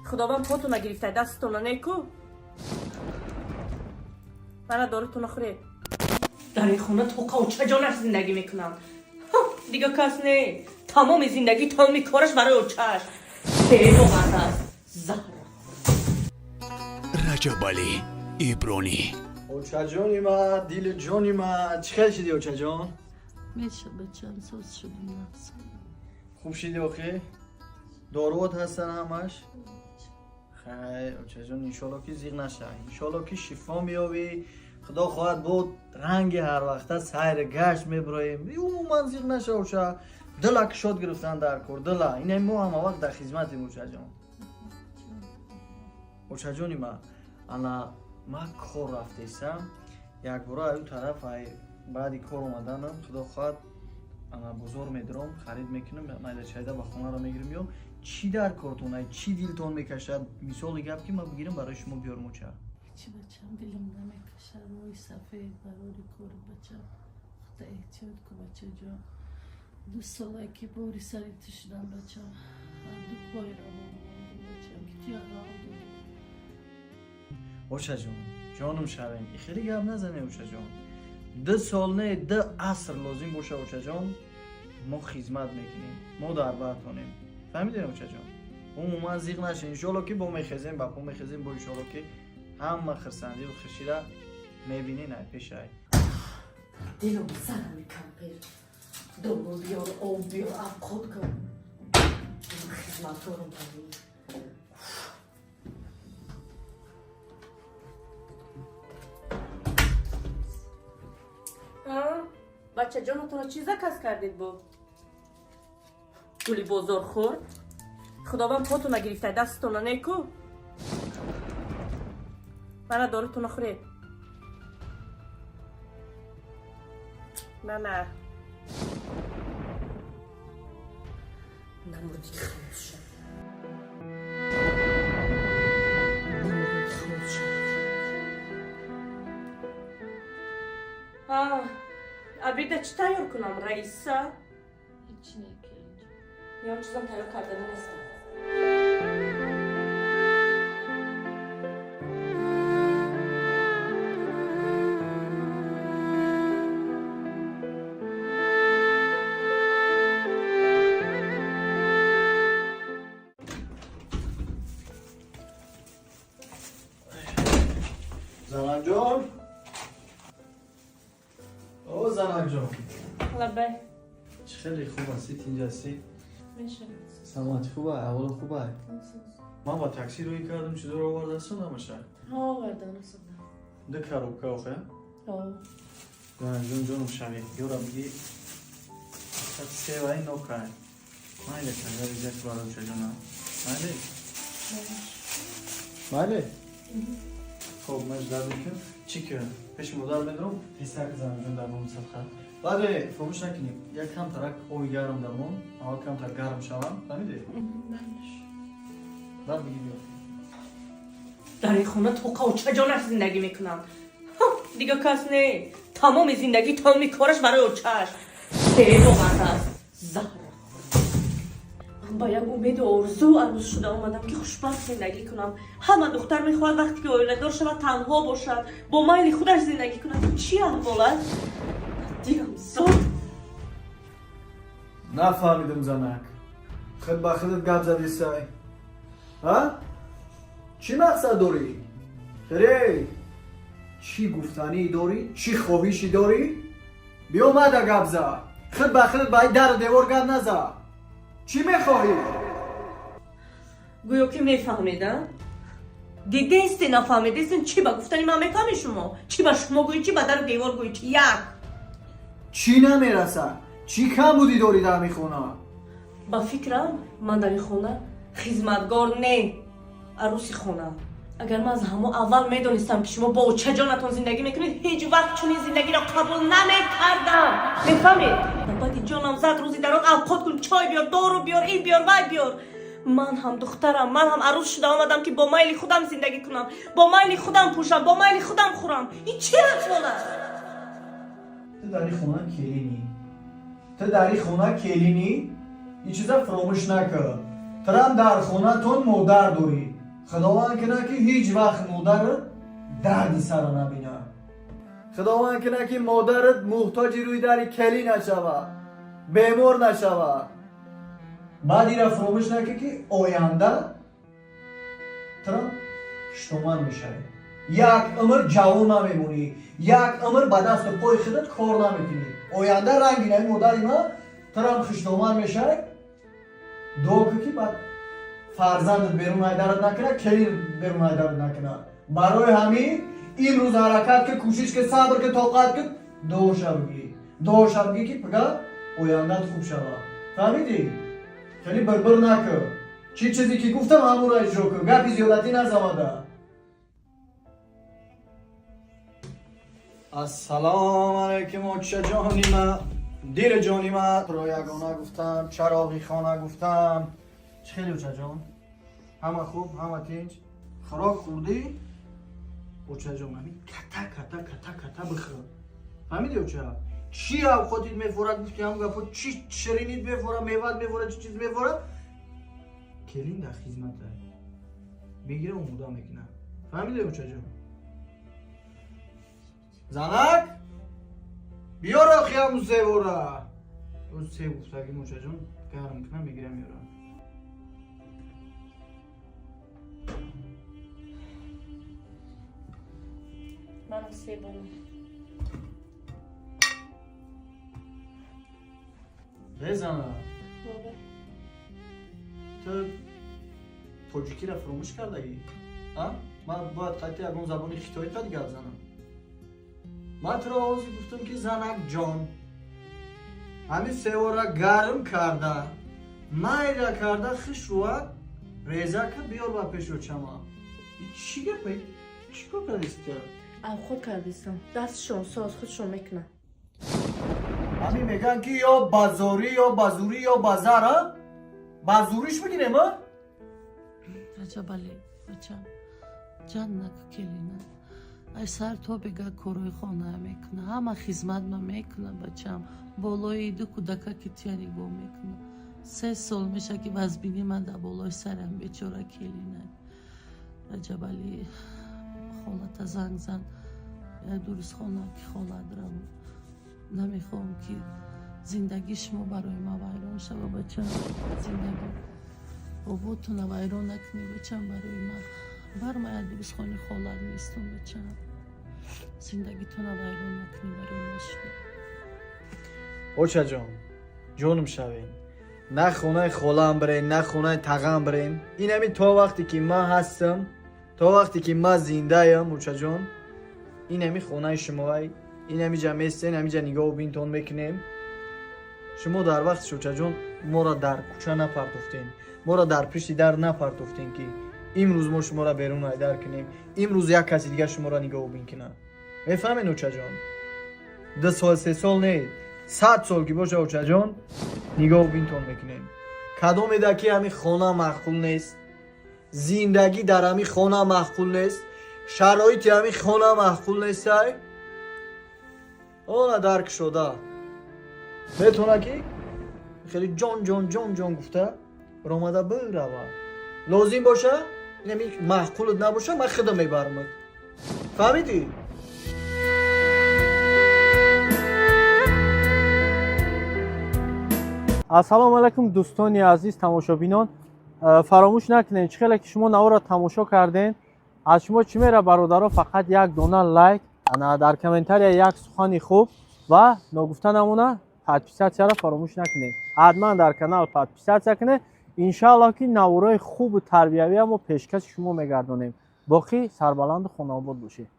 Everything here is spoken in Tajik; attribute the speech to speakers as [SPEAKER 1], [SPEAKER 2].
[SPEAKER 1] Худованд потона гирифта, дастатона неку. Мана дорутона хӯред. Дар ин хона тоқа очаҷонаш зиндагӣ мекунам. Дига кас не. Тамоми зиндагӣ, тамоми кораш барои очааш. Бебовард аст. Заҳр.
[SPEAKER 2] Раҷабалӣ Ибронӣ.
[SPEAKER 3] Очаҷони ма, дили ҷони ма, чӣ хел шидӣ, очаҷон?
[SPEAKER 4] Меша, бачам, соз шудум, нафс.
[SPEAKER 3] Хуб шидӣ охи? Доруот ҳастан ҳамаш? Хай, очаҷон, иншолло ки зиқ наша, иншолло ки шифо меёбӣ. Худо хоҳад, буд ранги ҳарвақта сайри гашт мебироем. Умуман зиқ наша, оча. Дила кушод гирифтан дар кор, дила. Ина мо ҳама вақт дар хизматем, очаҷон. Очаҷони ма, ана ма кор рафтесам, якбора аю тараф ай баъди кор омаданам, худо хоҳад, ана бозор медиром, харид мекунам, майда чайда ба хонаро мегирим. Ё чӣ дар кортон, ай чӣ дилтон мекашад, мисоли гап, ки ман бигирам барои шумо биёрм, оча?
[SPEAKER 4] Ҳечи, бачам, дилам намекашад. Рӯи сафед, барори кори, бачам. Худо эҳтиёт кун, бачаҷон. 2 солае ки бори сари ту шудам, бачам. Ду пой равон мондум, бачам, ки ту яғам додӣ.
[SPEAKER 3] Очаҷон, ҷонум шавем, и хеле гап назане, очаҷон. 2 сол не, 2 аср лозим боша, очаҷон, мо хизмат мекунем, мо дар бартонем, фаҳмидем, очаҷон? Умуман зиқ наша, иншоалло ки бо мехезем, ба по мехезем, бо иншоалло ки ҳама хирсандиву хушира мебинен ай пешай.
[SPEAKER 1] Дилам занами кампир. Дору биёр, об биёр, авқот кун. Хизматдорам барои. Бачаҷонатонро чӣ заказ кардед бо? Гули бозорхӯр? Худованд потона гирифта, дастатона неку. Мана дорутона хӯред. На, на. Намурди халос шав. Намурди халос шав. Обеда чӣ тайёр кунам, Раиса?
[SPEAKER 4] Ҳеч не, келинҷон.
[SPEAKER 1] Ё чизам тайёр кардани нестам.
[SPEAKER 3] Занакҷон, о занакҷон!
[SPEAKER 1] Лабай.
[SPEAKER 3] Чӣ хеле хуб ҳастӣ, тинҷ ҳастӣ?
[SPEAKER 1] Меша.
[SPEAKER 3] Саломатӣ хуба, аҳволат хуба? Ман ба такси рӯй кардам, чизоро овардастон ҳамаша?
[SPEAKER 4] Овардан, асадам.
[SPEAKER 3] Ду коробка охе? Занакҷон, ҷоном шавӣ, ёра биги севаи нокай майли, кага визак барои очаҷона, майли, майли. Хоб, ман ждать мекунам, чӣ ки пеши модар медорам, тезтар занакҷон дар бом садха. Баъде фаромӯш накунӣ, як камтарак оби гарм дармон, аввал камтар гарм шавам, фаҳмидӣ? Баъд биги биё.
[SPEAKER 1] Дар ин хона тоқа очаҷонаш зиндагӣ мекунам. Дига кас не. Тамоми зиндагӣ, тамоми кораш барои очааш. Бебовард аст. Заҳр. Ман ба як умеду орзу арӯз шуда омадам, ки хушбахт зиндагӣ кунам. Ҳама духтар мехоҳад, вақте ки оиладор шавад, танҳо бошад, бо майли худаш зиндагӣ кунад. Чӣ аҳвол аст? Дилам зод.
[SPEAKER 3] Нафаҳмидум, занак, худ ба худат гап задисай, а? Чӣ мақсад дорӣ, хере? Чӣ гуфтанӣ дорӣ, чӣ хоҳишӣ дорӣ? Биё, мада гап за, худ ба худат ба дару девор гап наза. Чӣ мехоҳӣ?
[SPEAKER 1] Гӯё ки мефаҳмед, а? Дидесте, нафаҳмидестен, чӣ ба гуфтани ман мефаҳмед шумо? Чӣ ба шумо гӯӣ, чӣ ба дару девор гӯӣ, чӣ як.
[SPEAKER 3] Чӣ намераса, чӣ камбудӣ дорӣ дар ин хона?
[SPEAKER 1] Ба фикрам, ман дар ин хона хизматгор не, арӯси хона. Агар ман аз ҳамо аввал медонистам, ки шумо бо очаҷонатон зиндагӣ мекунед, ҳеҷ вақт чунин зиндагиро қабул намекардам, мефаҳмед? Ба баъди ҷонам зад, рӯзи дароз авқот кун, чой биёр, дору биёр, ин биёр, вай биёр. Ман ҳам духтарам, ман ҳам арӯс шуда омадам, ки бо майли худам зиндагӣ кунам, бо майли худам пӯшам, бо майли худам хӯрам. Ин чӣ аҳвол аст?
[SPEAKER 3] Ту дар ин хона келинӣ, ту дар ин хона келинӣ, ин чиза фаромӯш накун. Турам дар хонатон модар дорӣ. Худованд кунад, ки ҳеҷ вақт модарат дарди сара набинад. Худованд кунад, ки модарат муҳтоҷи рӯи дари келӣ нашавад, бемор нашавад. Баъд ира фуромӯш накӣ, ки оянда турам хуштоман мешавӣ. Як умр ҷавон намемонӣ, як умр ба дасту пои худат кор намекунӣ. Оянда ранги наи модари ман турам хуштоман мешавӣ. Дуо кун, ки баъд фарзандат берун айдарат накунад, келин берун айдарат накунад. Барои ҳамин имрӯз ҳаракат ки, кӯшиш ки, сабр ки, тоқат ки, дуоша бигӣ, дуоша бигӣ, ки пага ояндат хуб шавад. Фаҳмидӣ? Хеле бирбир накун. Чӣ чизе ки гуфтам, ҳамонро иҷро кун, гапи зиёдатӣ назамада. Ассалому алайкум, очаҷони ма, дили ҷони ма. Туро ягона гуфтам, чароғи хона гуфтам. Чӣ хеле, очаҷон? Ҳама хуб, ҳама тинҷ? Хӯрок хӯрдӣ, очаҷон? Ҳамин ката ката ката ката бихӯр, фаҳмидӣ, оча? Чӣ авқотит мефорад, гуфти ҳам гапо, чӣ ширинит мефора, меват мефора, чӣ чиз мефора, келин дар хизмата мегира, омода мекунад. Фаҳмидӣ, очаҷон? Занак, биёр охи ҳамун севора. Себ гуфтагим, очаҷон, гарм кунам, мегирам, меёрам.
[SPEAKER 1] Манам себам.
[SPEAKER 3] Безана, ту тоҷикиро фуромӯш кардагӣ? Ман бояд қатъи ягон забони хитоӣ қад гап занам? Ман туро овози гуфтам, ки занак ҷон, ҳамин севора гарм карда, майра карда, хишрӯа реза ка, биёр ба пешочама. Чӣ гапа? Чӣ кор кардисти?
[SPEAKER 1] Авход кардистам, дастшон соз, худшон мекунад.
[SPEAKER 3] Ҳамин мегӯянд, ки ё ба зорӣ, ё ба зурӣ, ё ба зар. А ба зуриш бигирем, а?
[SPEAKER 4] Раҷабалӣ, бачам, ҷан наку келина. Ай сар то бега корҳои хона мекуна, ҳама хизмат ма мекуна, бачам. Болои ду кӯдака ки тия нигоҳ мекуна. 3 сол меша, ки вазбини ман дар болои сарам бечора келина. Раҷабалӣ, холата занг зан, дуруст хона ки холат рав. Намехоҳам, ки зиндагии шумо барои ман вайрон шава, бачам. Зиндагӣ боботуна вайрон накунӣ, бачам, барои ман. Бар ма як дурустхони холат нестум, бачам. Зиндагитона вайрон накунӣ барои ман шумо.
[SPEAKER 3] Очаҷон, ҷонум шавем, на хонаи холаам бирем, на хонаи тағам бирем. Инами то вақте ки ман ҳастам, то вақте ки ман зиндаям, очаҷон, инами хонаи шумоай. Инамиҷа местен, ҳамиҷа нигоҳу бинтон мекунем. Шумо дар вақти, очаҷон, моро дар кӯча напартофтем, моро дар пишти дар напартофтем, ки имрӯз мо шуморо берун айдар кунем, имрӯз як каси дигар шуморо нигоҳу бин кунад. Мефаҳмед, очаҷон? 2 сол, 3 сол не, 100 сол ки боша, очаҷон, нигоҳу бинтон мекунем. Кадомеда ки ҳамин хона маъқул нест, зиндагӣ дар ҳамин хона маъқул нест, шароити ҳамин хона маъқул нестай, она дарк шуда метавона, ки хеле ҷон ҷон ҷон ҷон гуфта ромада бирава. Лозим боша, инами маъқулат набоша, ман худам мебарамад. Фаҳмидӣ?
[SPEAKER 5] Ассалому алайкум, дӯстони азиз, тамошобинон. Фаромӯш накунед, чӣ хеле ки шумо наворро тамошо кардем, аз шумо чӣ мера, бародаро? Фақат як дона лайк, ана дар комментария як сухани хуб ва ногуфта намона, подписаться ро фаромӯш накунед. Ҳатман дар канал подписаться кунед. Иншааллоҳ, ки наворои хубу тарбиявия мо пешкаши шумо мегардонем. Боқӣ сарбаланду хонаобод бошед.